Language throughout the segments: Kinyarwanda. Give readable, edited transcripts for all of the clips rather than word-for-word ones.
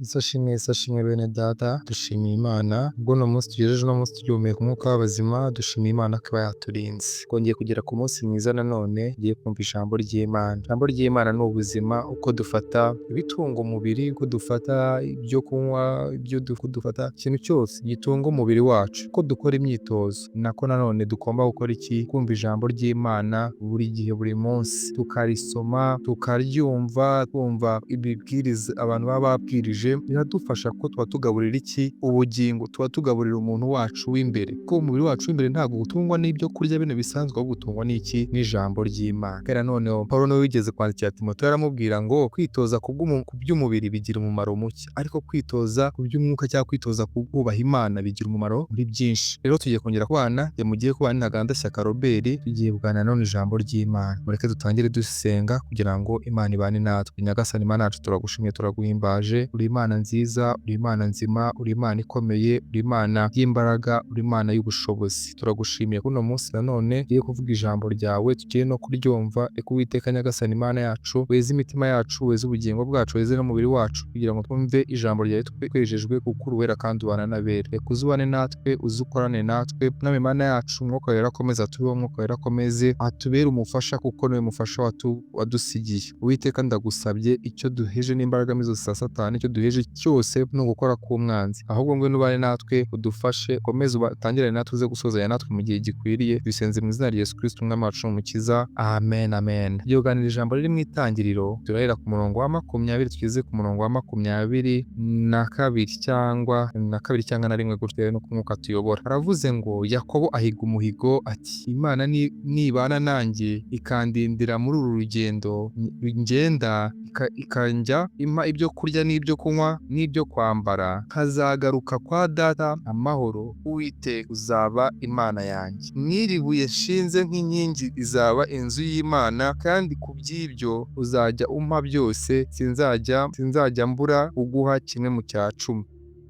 Yesu ashimwe, Yesu ashimwe bene data, dushimiye Imana ubwo uno munsi tugejeje uno munsi tugihumeka umwuka w'abazima, dushimiye Imana ko iba yaturinze. Twongeye kugera ku munsi mwiza nanone, tugiye kumva ijambo ry'Imana. Ijambo ry'Imana ni ubuzima, uko dufata ibitunga umubiri, uko dufata ibyo kunywa, ibyo dufata ikintu cyose gitunga umubiri wacu, uko dukora imyitozo, nako nanone tugomba gukora iki? Kumva ijambo ry'Imana buri gihe, buri munsi, tukarisoma, tukaryumva, twumva ibibwiriza abantu baba babwirije, biradufasha kuko tuba tugaburira iki? Ubugingo, tuba tugaburira umuntu wacu w'imbere, kuko umubiri wacu w'imbere ntabwo utungwa n'ibyo kurya bino bisanzwe, ahubwo utungwa n'iki? N'ijambo ry'Imana. Kandi nanone Pawulo niwe wigeze kwandikira Timoteyo aramubwira ngo kwitoza ku by'umubiri bigira umumaro muke, ariko kwitoza ku by'umwuka cyangwa kwitoza kubaha Imana bigira umumaro muri byinshi. Rero tugiye kongera kubana, mugiye kubana Ntaganda Shyaka Robert, tugiye kuganira none ijambo ry'Imana. Mureke dutangire dusenga kugira ngo Imana ibane natwe. Nyagasani Imana yacu, turagushimye, turaguhimbaje, uri Imana nziza, uri Imana nzima, uri Imana ikomeye, uri Imana y'imbaraga, uri Imana y'ubushobozi. Turagushimiye kuno munsi nanone tugiye kuvuga ijambo ryawe, tugiye no kuryumva. Reka Uwiteka Nyagasani Imana yacu weze imitima yacu, weze ubugingo bwacu, weze n'umubiri wacu, kugira ngo twumve ijambo ryawe twejejwe, kuko uri uwera kandi ubana n'abera. Reka uze ubane natwe, uze ukorane natwe, Mwami Imana yacu, Umwuka Wera akomeze atubeho, Umwuka Wera akomeze atubere umufasha, kuko niwe mufasha wadusigiye. Uwiteka ndagusabye, icyo duheje n'imbaraga mbi zose za Satani, icyo duheje cyose ni ugukora k'umwanzi, ahubwo ngwino ubane natwe, udufashe, ukomeze utangirane natwe, uze gusozanya natwe mu gihe gikwiriye. Dusenze mu izina rya Yesu Kristo Umwami wacu n'Umukiza, amen, amen. Tugiye kuganira ijambo riri mu Itangiriro, turahera ku murongo wa 20 tugeze ku murongo wa 22 cyangwa na kabiri cyangwa na rimwe gutyo, no ku mwuka tuyobora. Aravuze ngo Yakobo ahiga umuhigo ati: Imana nibana nanjye ikandindira muri uru rugendo ngenda, ikajya impa ibyo kurya n'ibyo kunywa n'ibyo kwambara, nkazagaruka kwa data amahoro, Uwiteka uzaba Imana yanjye. N'iri buye nshinze nk'inkingi izaba inzu y'Imana, kandi ku by'ibyo uzajya umpa byose sinzajya mbura kuguha kimwe mu cya cumi.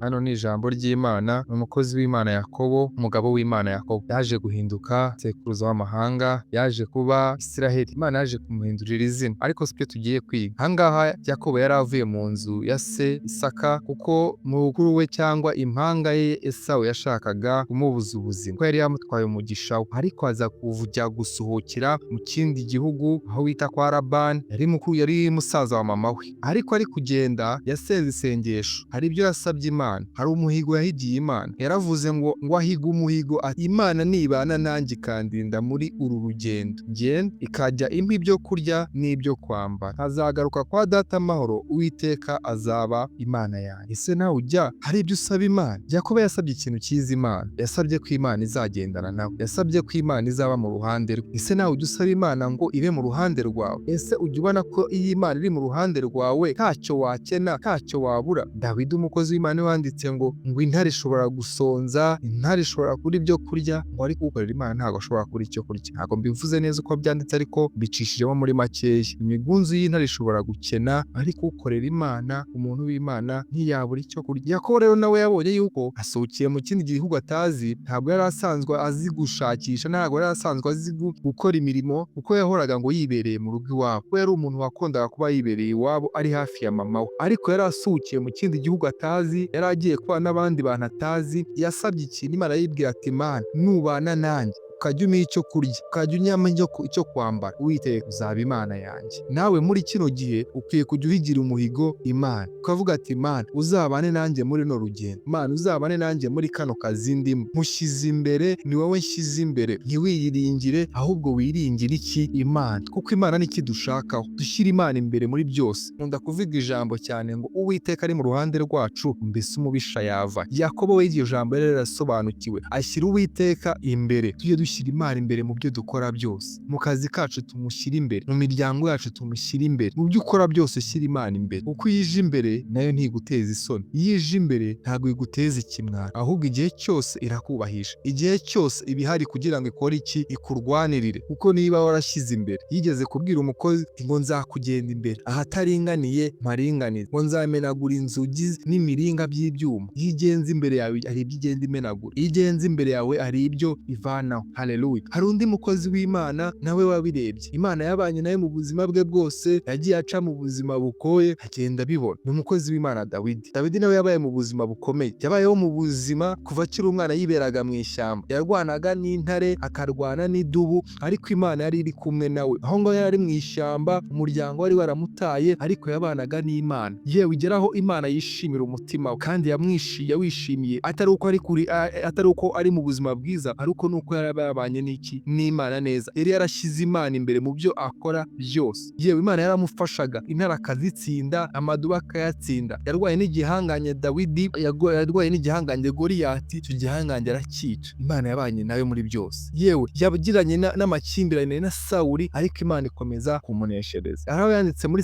Hano ni ijambo ry'Imana, ni umukozi w'Imana Yakobo, umugabo w'Imana Yakobo. Yaje guhinduka sekuruza w'amahanga, yaje kuba Isiraheli. Imana yaje kumuhindurira izina, ariko sibyo tugiye kwiga. Ahangaha Yakobo yari avuye mu nzu ya se Isaka, kuko mukuru we cyangwa impanga ye Esawu yashakaga kumubuza ubuzima, kuko yari yamutwaye umugisha we. Ariko aza kujya gusuhukira mu kindi gihugu aho bita kwa Labani, yari mukuru, yari musaza wa mama we. Ariko ari kugenda yasenze isengesho, hari ibyo yasabye Imana, hari umuhigo yahigiye Imana. Yaravuze ngo ahiga umuhigo ati: Imana nibana nanjye ikandinda muri uru rugendo ngenda, ikajya impa ibyo kurya n'ibyo kwambara, nkazagaruka kwa data amahoro, Uwiteka azaba Imana yanjye. Ese nawe ujya hari ibyo usaba Imana? Yakobo yasabye ikintu cyiza Imana, yasabye ko Imana izagendana nawe, yasabye ko Imana izaba mu ruhande rwe. Ese nawe ujya usaba Imana ngo ibe mu ruhande rwawe? Ese ujya ubona ko iyo Imana iri mu ruhande rwawe ntacyo wakena, ntacyo wabura? Dawidi umukozi w'Imana wanditse ngo intare ishobora gusonza, intare ishobora kubura ibyo kurya, ngo ariko ukorera Imana ntabwo ashobora kubura icyo kurya. Ntabwo mbivuze neza uko byanditse, ariko mbicishijemo muri makeya. Imigunzu y'intare ishobora gukena, ariko ukorera Imana, umuntu w'Imana ntiyabura icyo kurya. Yakobo rero nawe yabonye yuko asohokeye mu kindi gihugu atazi, ntabwo yari asanzwe azi gushakisha, ntabwo yari asanzwe azi gukora imirimo, kuko yahoraga ngo yibereye mu rugo iwabo, kuko yari umuntu wakundaga kuba yibereye iwabo ari hafi ya mama we. Ariko yari asuhukiye mu kindi gihugu atazi, yari agiye kubana n'abandi bantu atazi. Yasabye ikintu Imana, arayibwira ati: Imana nubana nanjye, ukajya umpa icyo kurya, ukajya unyama icyo kwambara, Uwiteka uzaba Imana yanjye. Nawe muri kino gihe ukwiye kujya uhigira umuhigo Imana, ukavuga ati: Imana uzabane nanjye muri runo rugendo, Imana uzabane nanjye muri kano kazi ndimo, nkushyize imbere, ni wowe nshyize imbere. Ntiwiyiringire, ahubwo wiringire iki? Imana, kuko Imana ni dushakaho. Dushyire Imana imbere muri byose. Nkunda kuvuga ijambo cyane ngo Uwiteka ari mu ruhande rwacu, mbese umubisha yava? Yakobo we iryo jambo yari yarasobanukiwe, ashyira Uwiteka imbere. Tujye dushyira Imana imbere mu byo dukora byose, mu kazi kacu tumushyire imbere, mu miryango yacu tumushyire imbere, mu byo ukora byose ushyira Imana imbere, kuko iyo ije imbere nayo ntiguteza isoni, iyo ije imbere ntabwo iguteza ikimwaro, ahubwo igihe cyose irakubahisha, igihe cyose iba ihari kugira ngo ikore iki? Ikurwanirire. Kuko niba warashyize imbere, yigeze kubwira umukozi ngo nzakugenda imbere ahataringaniye mparinganize, ngo nzamenagura inzugi n'imiringa by'ibyuma. Iyo igenze imbere yawe hari ibyo igenda imenagura, iyo igenze imbere yawe hari ibyo ivanaho. Haleluya. Hari undi mukozi w'Imana nawe wabirebye. Imana yabanye nawe mu buzima bwe bwose, yagiye aca mu buzima bugoye, agenda abibona. Ni umukozi w'Imana Dawidi. Dawidi nawe yabaye mu buzima bukomeye. Yabayeho mu buzima kuva akiri umwana, yiberaga mu ishyamba. Yarwanaga n'intare, akarwana n'idubu, ariko Imana yari iri kumwe nawe. Aho ngaho yari ari mu ishyamba, umuryango wari waramutaye, ariko yabanaga n'Imana. Yewe, igeraho Imana yishimira umutima we, kandi yawishimiye atari uko ari kuri, atari uko ari mu buzima bwiza, ariko nuko yari yabanye n'iki? N'Imana neza. Yari yarashyize Imana imbere mu byo akora byose. Yewe, Imana yaramufashaga, intare akazitsinda, amadubu akayatsinda. Yarwaye n'igihangange Dawidi, yarwaye n'igihangange Goliyati, icyo gihangange aracyica. Imana yabanye nawe muri byose. Yewe, yagiranye n'amakimbirane na Sawuli, ariko Imana ikomeza kumuneshereza. Hari aho yanditse muri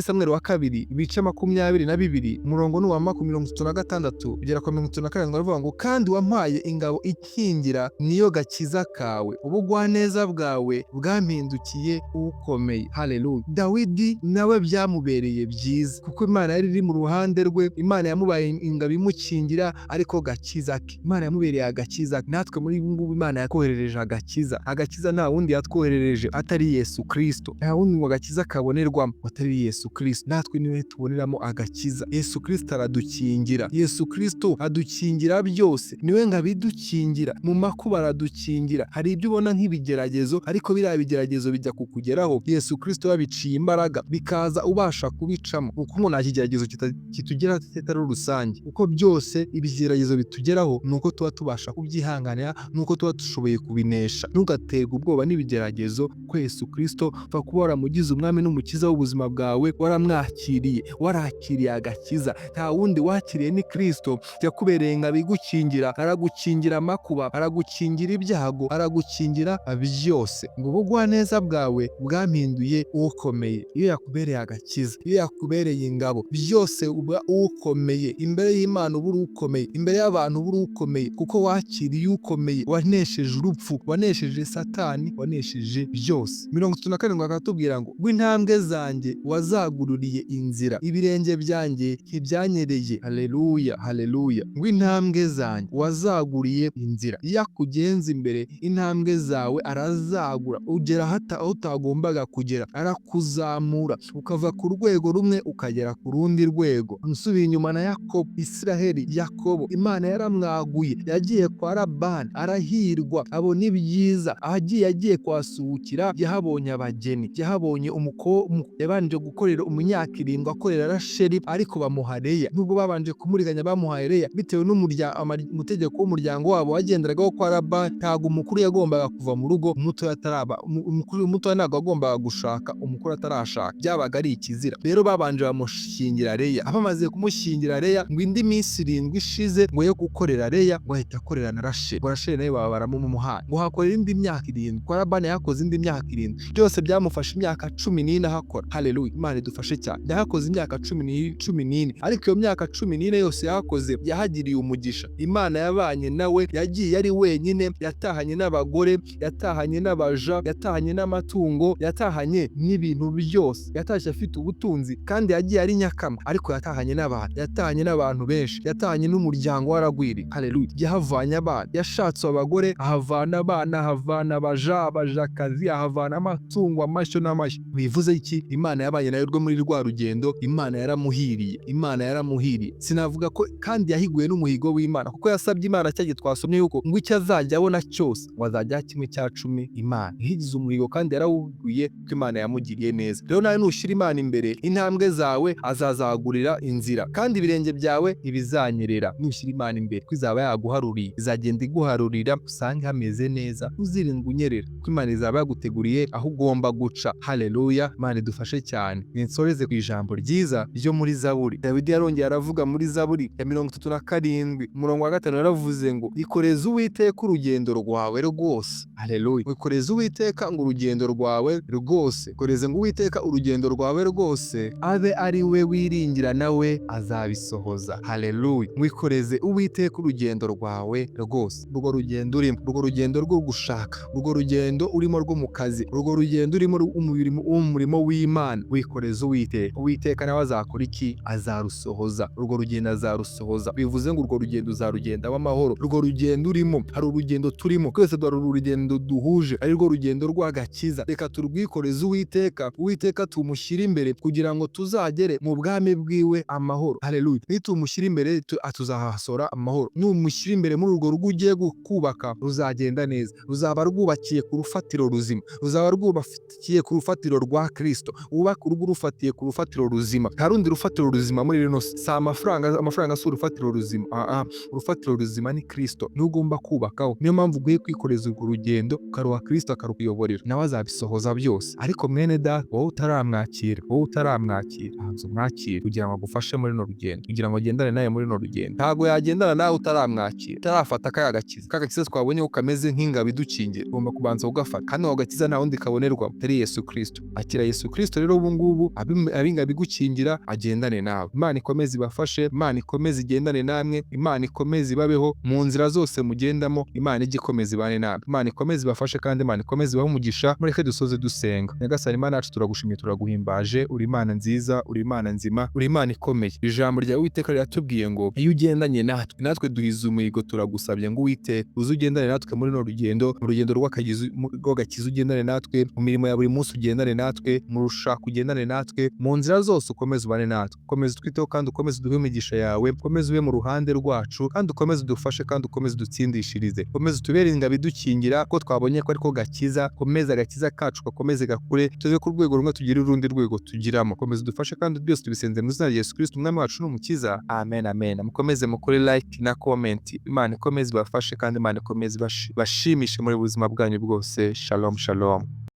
Samweli wa kabiri, ibice 22, umurongo ni uwa 36 kugera ku 37, aravuga ngo: "Kandi wampaye ingabo ikingira, niyo gakiza kawe, ubugwaneza bwawe bwampindukiye ukomeye." Haleluya. Dawidi nawe byamubereye byiza kuko Imana yari iri mu ruhande rwe. Imana yamubaye ingabo imukingira, ariko gakiza ke. Imana yamubereye agakiza. Natwe muri ubu ngubu Imana yatwoherereje agakiza. Agakiza nta wundi yatwoherereje atari Yesu Kristo. Nta wundi ngo agakiza kabonerwamo atari Yesu Kristo. Natwe niwe tuboneramo agakiza. Yesu Kristo aradukingira. Yesu Kristo adukingira byose, niwe ngabo idukingira mu makuba, aradukingira. Hari ibyo ubona nk'ibigeragezo, ariko biriya bigeragezo bijya kukugeraho Yesu Kristo yabiciye imbaraga, bikaza ubasha kubicamo, kuko ngo nta kigeragezo kitugeraho kitari rusange, kuko byose ibigeragezo bitugeraho ni uko tuba tubasha kubyihanganira, ni uko tuba dushoboye kubinesha. Ntugaterwe ubwoba n'ibigeragezo, ko Yesu Kristo, pfa kuba waramugize umwami n'umukiza w'ubuzima bwawe, waramwakiriye, warakiriye agakiza. Nta wundi wakiriye, ni Kristo. Yakubereye ingabo igukingira, aragukingira amakuba, aragukingira ibyago, aragukingira byose. Ngo ubugwaneza bwawe bwampinduye ukomeye. Iyo yakubereye agakiza, iyo yakubereye ingabo, byose uba ukomeye imbere y'Imana, uba uri ukomeye imbere y'abantu, uba uri ukomeye kuko wakiriye ukomeye, wanesheje urupfu, wanesheje Satani, wanesheje byose. 37 akatubwira ngo intambwe zanjye wazagururiye inzira, ibirenge byanjye ntibyanyereye. Haleluya, haleluya. Ngo intambwe zanjye wazaguriye inzira. Iyo akugenza imbere, intambwe zawe arazagura, ugera aho utagombaga kugera, arakuzamura ukava ku rwego rumwe ukagera ku rundi rwego. Nsubiye inyuma na Yakobo, Isiraheli, Yakobo Imana yaramwaguye. Yagiye kwa Labani arahirwa, abona ibyiza. Ahagiye, yagiye kuhasuhukira, yahabonye abageni, yahabonye umukobwa. Yabanje gukorera imyaka 7 akorera Rasheli, ariko bamuha Leya. Nubwo babanje kumuriganya, bamuhaye Leya bitewe n'umutegeko w'umuryango wabo wagenderagaho kwa Labani. Ntabwo umukuru yagombaga kuva mu rugo umutoya ataraba umukuru. Umutoya ntabwo yagombaga gushaka umukuru atarashaka, byabaga ari ikizira. Rero babanje bamushyingira Leya. Bamaze kumushyingira Leya, ngo indi minsi 7 ishize ngo yo gukorera Leya, ngo ahita akorera na Rasheli, ngo Rasheli nawe baba baramumuhaye. Ngo hakorera indi myaka 7 kwa Labani, yakoze indi myaka 7. Byose byamufashe imyaka 14 ahakora. Haleluya, Imana idufashe cyane. Yahakoze imyaka 14, ariko iyo myaka 14 yose yahakoze yahagiriye umugisha. Imana yabanye nawe. Yagiye ari wenyine, yatahanye n'abagore, yatahanye n'abaja, yatahanye n'amatungo, yatahanye n'ibintu byose. Yatashye afite ubutunzi, kandi yagiye ari nyakamwe, ariko yatahanye n'abantu, yatahanye n'abantu benshi, yatahanye n'umuryango waragwiriye. Haleluya. Yahavanye abana, yashatse abagore, ahavana abana, ahavana abaja, abajakazi, ahavana amatungo, amashyo n'amashyo. Bivuze iki? Imana yabanye nayo rwo muri rwa rugendo. Imana yaramuhiriye, Imana yaramuhiriye. Sinavuga ko kandi yahiguye n'umuhigo w'Imana, kuko yasabye Imana cyagiye twasomye yuko ngo icyo azajya abona cyose ngo azajya aha 1/10 Imana. Yahigize umuhigo kandi yarawuguye, ko Imana yamugiriye neza. Rero nawe nushyira Imana imbere, intambwe zawe azazagurira inzira, kandi ibirenge byawe ntibizanyerera. Nushyira Imana imbere, ko izaba yaguharuriye, izagenda iguharurira usange hameze neza, uzirindwe unyerera, ko Imana izaba yaguteguriye aho ugomba guca. Haleluya, Imana idufashe cyane. Ninsoreze ku ijambo ryiza ryo muri Zaburi. Dawidi yarongeye aravuga muri Zaburi ya 37, umurongo wa 5, yaravuze ngo: "Ikoreze Uwiteka urugendo rwawe rwose." Haleluya. Ikoreze Uwiteka ngo urugendo rwawe rwose, ikoreze ngo Uwiteka urugendo rwawe rwose, abe ari we wiringira, nawe azabisohoza. Haleluya. Mwikoreze Uwiteka urugendo rwawe rwose. Urwo rugendo urimo, urwo rugendo rwo gushaka, urwo rugendo urimo rwo mu kazi, urwo rugendo urimo w'umurimo w'Imana, wikoreze Uwiteka. Uwiteka nawe azakora iki? Azarusohoza. Urwo rugendo azarusohoza. Bivuze ngo urwo rugendo uzarugendamo amahoro. Urwo rugendo urimo, hari urugendo turimo. turimo. Twese dore urugendo duhuje, ari rwo rugendo rw'agakiza. Reka turwikoreze Uwiteka, Uwiteka tumushyire imbere kugira ngo tuzagere mu bwami bwiwe amahoro. Haleluya! Nitumushyira imbere tuzahasora amahoro. Numushyira imbere muri urwo rugo ugiye kubaka, ruzagenda neza, ruzaba rwubakiye ku rufatiro ruzima, ruzaba rwubakiye ku rufatiro rwa Kristo. Wubaka urugo rufatiye ku rufatiro ruzima. Nta rundi rufatiro ruzima muri rino si. Si amafaranga, amafaranga si urufatiro ruzima. Ah ah, urufatiro ruzima ni Kristo, niwe ugomba kubakaho. Niyo mpamvu ugiye kwikoreza urwo rugendo, ukaruha Kristo akarukuyoborera, nawe azabisohoza byose. Ariko mwene data, wowe utaramwakira, wowe utaramwakira, banza umwakire kugira ngo agufashe muri runo rugendo, kugira ngo agendane nawe muri runo rugendo. Ntabwo yagendana nawe utaramwakira, utarafata kaya gakiza. Ka gakiza twabonye ko kameze nk'ingabo idukingira, ugomba kubanza kugafata. Kandi ako gakiza nta wundi kabonerwamo atari Yesu Kristo. Akira Yesu Kristo rero ubu ngubu, abe ingabo igukingira, agendane nawe. Imana ikomeze ibafashe, Imana ikomeze igendane namwe, Imana ikomeze ibabeho mu nzira zose mugendamo, Imana ijye ikomeza ibane namwe. Imana ikomeze ibafashe kandi Imana ikomeze ibahe umugisha. Mureke dusoze dusenga. Nyagasani Imana yacu, turagushimiye, turaguhimbaje. Uri Imana nziza, uri Imana nzima, uri Imana ikomeye. Ijambo rya Uwiteka riratubwiye ngo iyo ugendanye natwe, natwe duhize umuhigo. Turagusabye ngo Uwiteka uze ugendane natwe muri runo rugendo, mu rugendo rw'agakiza ugendane natwe, mu mirimo ya buri munsi ugendane natwe, mu rushako ugendane natwe, mu nzira zose ukomeze ubane natwe. Ukomeze utwiteho kandi ukomeze uduhe imigisha yawe, ukomeze ube mu ruhande rwacu kandi ukomeze udufashe kandi ukomeze udutsindishirize, ukomeze utubere ingabo idukingira, ko twabonye ko ariko gakiza. Komeza agakiza kacu gakomeze gakure, tuve ku rwego rumwe tugire urundi rwego tugiramo. Komeza udufashe kandi byose tubisenze mu izina rya Yesu Kristo, umwami wacu n'umukiza. Amen, amen. Mukomeze mukore like na comment. Imana ikomeze ibafashe kandi Imana ikomeze ibashimishe muri buzima bwanyu bwose. Shalom, shalom.